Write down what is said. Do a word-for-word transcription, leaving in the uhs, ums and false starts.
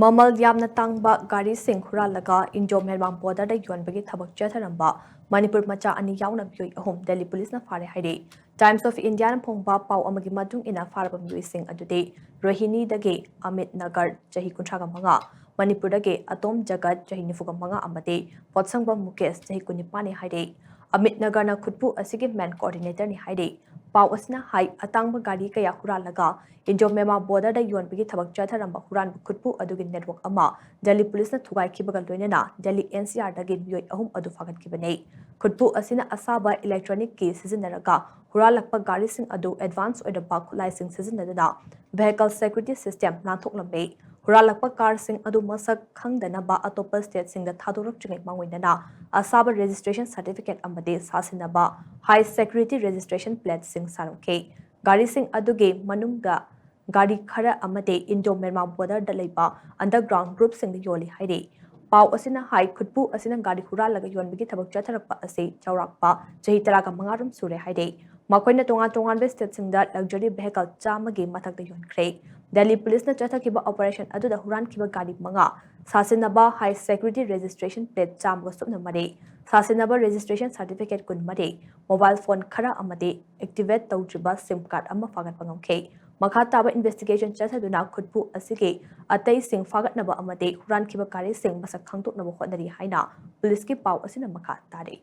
ꯃꯃꯜ ꯌꯥꯝꯅ ꯇꯥꯡꯕ ꯒꯥꯔꯤꯁꯤꯡ ꯍꯨꯔꯥꯜꯂꯒ ꯏꯟꯗꯣ ꯃ꯭ꯌꯥꯟꯃꯥꯔ ꯕꯣꯔꯗꯔꯗ ꯌꯣꯟꯕꯒꯤ ꯊꯕꯛ ꯆꯠꯊꯔꯝꯕ ꯃꯅꯤꯄꯨꯔ ꯃꯆꯥ ꯑꯅꯤ ꯌꯥꯎꯅ ꯃꯤꯑꯣꯏ ꯑꯍꯨꯝ ꯗꯦꯜꯂꯤ ꯄꯨꯂꯤꯁꯅ ꯐꯥꯔꯦ ꯍꯥꯏꯔꯤ꯫ ꯇꯥꯏꯝꯁ ꯑꯣꯐ ꯏꯟꯗꯤꯌꯥꯅ ꯐꯣꯡꯕ ꯄꯥꯎ ꯑꯃꯒꯤ ꯃꯇꯨꯡ ꯏꯟꯅ, ꯐꯥꯔꯕ ꯃꯤꯑꯣꯏꯁꯤꯡ ꯑꯗꯨꯗꯤ ꯔꯣꯍꯤꯅꯤꯗꯒꯤ ꯑꯃꯤꯠ ꯅꯒꯔ, ꯆꯍꯤ ꯀꯨꯟꯊ꯭ꯔꯥꯒ ꯃꯉꯥ, ꯃꯅꯤꯄꯨꯔꯗꯒꯤ ꯑꯇꯣꯝ ꯖꯒꯠ, ꯆꯍꯤ ꯅꯤꯐꯨꯒ ꯃꯉꯥ, ꯑꯃꯗꯤ ꯄꯣꯠꯁꯪꯕꯝ ꯃꯨꯀꯦꯁ, ꯆꯍꯤ ꯀꯨꯟꯅꯤꯄꯥꯟꯅꯤ ꯍꯥꯏꯔꯤ꯫ ꯑꯃꯤꯠ ꯅꯒꯔꯅ ꯈꯨꯠꯄꯨ ꯑꯁꯤꯒꯤ ꯃꯦꯟ ꯀꯣꯑꯣꯔꯗꯤꯅꯦꯇꯔꯅꯤ ꯍꯥꯏꯔꯤ꯫ ꯄꯥꯎ ꯑꯁꯤꯅ ꯍꯥꯏ, ꯑꯇꯥꯡꯕ ꯒꯥꯔꯤ ꯀꯌꯥ ꯍꯨꯔꯥꯜꯂꯒ ꯏꯟꯗꯣ ꯃ꯭ꯌꯥꯟꯃꯥꯔ ꯕꯣꯔꯗꯔꯗ ꯌꯣꯟꯕꯒꯤ ꯊꯕꯛ ꯆꯠꯊꯔꯝꯕ ꯍꯨꯔꯥꯟꯕ ꯈꯨꯠꯄꯨ ꯑꯗꯨꯒꯤ ꯅꯦꯠꯋꯥꯔꯛ ꯑꯃ ꯗꯦꯜꯂꯤ ꯄꯨꯂꯤꯁꯅ ꯊꯨꯒꯥꯏꯈꯤꯕꯒ ꯂꯣꯏꯅꯅ ꯗꯦꯜꯂꯤ ꯑꯦꯟ ꯁꯤ ꯑꯥꯔꯗꯒꯤ ꯃꯤꯑꯣꯏ ꯑꯍꯨꯝ ꯑꯗꯨ ꯐꯥꯒꯠꯈꯤꯕꯅꯤ꯫ ꯈꯨꯠꯄꯨ ꯑꯁꯤꯅ ꯑꯁꯥꯕ ꯏꯂꯦꯛꯇ꯭ꯔꯣꯅꯤꯛ ꯀꯤ ꯁꯤꯖꯤꯟꯅꯔꯒ ꯍꯨꯔꯥꯜꯂꯛꯄ ꯒꯥꯔꯤꯁꯤꯡ ꯑꯗꯨ ꯑꯦꯗꯚꯥꯟꯁ ꯑꯣꯏꯔꯕ ꯈꯨꯠꯂꯥꯏꯁꯤꯡ ꯁꯤꯖꯤꯟꯅꯗꯨꯅ vehicle security system ꯅꯥꯟꯊꯣꯛꯂꯝꯃꯤ꯫ ꯍꯨꯔꯥꯜꯂꯛꯄ ꯀꯥꯔꯁꯤꯡ ꯑꯗꯨ ꯃꯁꯛ ꯈꯪꯗꯅꯕ ꯑꯇꯣꯞꯄ ꯁ꯭ꯇꯦꯠꯁꯤꯡꯗ ꯊꯥꯗꯣꯔꯛꯇ꯭ꯔꯤꯉꯩ ꯃꯥꯡꯑꯣꯏꯅꯅ ꯑꯁꯥꯕ ꯔꯦꯖꯤꯁꯇ꯭ꯔꯦꯁꯟ ꯁꯥꯔꯇꯤꯐꯤꯀꯦꯠ ꯑꯃꯗꯤ ꯁꯥꯁꯤꯟꯅꯕ ꯍꯥꯏ ꯁꯦꯀ꯭ꯌꯨꯔꯤꯇꯤ ꯔꯦꯖꯤꯁꯇ꯭ꯔꯦꯁꯟ ꯄ꯭ꯂꯦꯠꯁꯤꯡ ꯁꯥꯔꯝꯈꯤ꯫ ꯒꯥꯔꯤꯁꯤꯡ ꯑꯗꯨꯒꯤ ꯃꯅꯨꯡꯗ ꯒꯥꯔꯤ ꯈꯔ ꯑꯃꯗꯤ ꯏꯟꯗꯣ ꯃ꯭ꯌꯥꯟꯃꯥꯔ ꯕꯣꯔꯗꯔꯗ ꯂꯩꯕ ꯑꯟꯗꯔꯒ꯭ꯔꯥꯎꯟ ꯒ꯭ꯔꯨꯞꯁꯤꯡꯗ ꯌꯣꯜꯂꯤ ꯍꯥꯏꯔꯤ꯫ ꯄꯥꯎ ꯑꯁꯤꯅ ꯍꯥꯏ, ꯈꯨꯠꯄꯨ ꯑꯁꯤꯅ ꯒꯥꯔꯤ ꯍꯨꯔꯥꯜꯂꯒ ꯌꯣꯟꯕꯒꯤ ꯊꯕꯛ ꯆꯠꯊꯔꯛꯄ ꯑꯁꯤ ꯆꯥꯎꯔꯥꯛꯄ ꯆꯍꯤ ꯇꯔꯥꯒ ꯃꯉꯥ ꯔꯣꯝ ꯁꯨꯔꯦ ꯍꯥꯏꯔꯤ꯫ ꯃꯈꯣꯏꯅ ꯇꯣꯉꯥꯟ ꯇꯣꯉꯥꯟꯕ ꯁ꯭ꯇꯦꯠꯁꯤꯡꯗ ꯂꯛꯖꯔꯤ ꯚꯦꯍꯤꯀꯜ ꯆꯥꯝꯃꯒꯤ ꯃꯊꯛꯇ ꯌꯣꯟꯈ꯭ꯔꯦ꯫ ꯗꯦꯜꯂꯤ ꯄꯨꯂꯤꯁꯅ ꯆꯠꯊꯈꯤꯕ ꯑꯣꯄꯔꯦꯁꯟ ꯑꯗꯨꯗ ꯍꯨꯔꯥꯟꯈꯤꯕ ꯒꯥꯔꯤ ꯃꯉꯥ, ꯁꯥꯁꯤꯟꯅꯕ ꯍꯥꯏ ꯁꯦꯀ꯭ꯌꯨꯔꯤꯇꯤ ꯔꯦꯖꯤꯁꯇ꯭ꯔꯦꯁꯟ ꯄ꯭ꯂꯦꯠ ꯆꯥꯝꯃꯒ ꯁꯨꯞꯅ ꯃꯔꯤ, ꯁꯥꯁꯤꯟꯅꯕ ꯔꯦꯖꯤꯁꯇ꯭ꯔꯦꯁꯟ ꯁꯥꯔꯇꯤꯐꯤꯀꯦꯠ ꯀꯨꯟꯃꯔꯤ, ꯃꯣꯕꯥꯏꯜ ꯐꯣꯟ ꯈꯔ ꯑꯃꯗꯤ ꯑꯦꯛꯇꯤꯚꯦꯠ ꯇꯧꯗ꯭ꯔꯤꯕ ꯁꯤꯝ ꯀꯥꯔꯗ ꯑꯃ ꯐꯥꯒꯠꯄ ꯉꯝꯈꯤ꯫ ꯃꯈꯥ ꯇꯥꯕ ꯏꯟꯚꯦꯁꯇꯤꯒꯦꯁꯟ ꯆꯠꯊꯗꯨꯅ ꯈꯨꯠꯄꯨ ꯑꯁꯤꯒꯤ ꯑꯇꯩꯁꯤꯡ ꯐꯥꯒꯠꯅꯕ ꯑꯃꯗꯤ ꯍꯨꯔꯥꯟꯈꯤꯕ ꯒꯥꯔꯤꯁꯤꯡ ꯃꯁꯛ ꯈꯪꯗꯣꯛꯅꯕ ꯍꯣꯠꯅꯔꯤ ꯍꯥꯏꯅ ꯄꯨꯂꯤꯁꯀꯤ ꯄꯥꯎ ꯑꯁꯤꯅ ꯃꯈꯥ ꯇꯥꯔꯤ꯫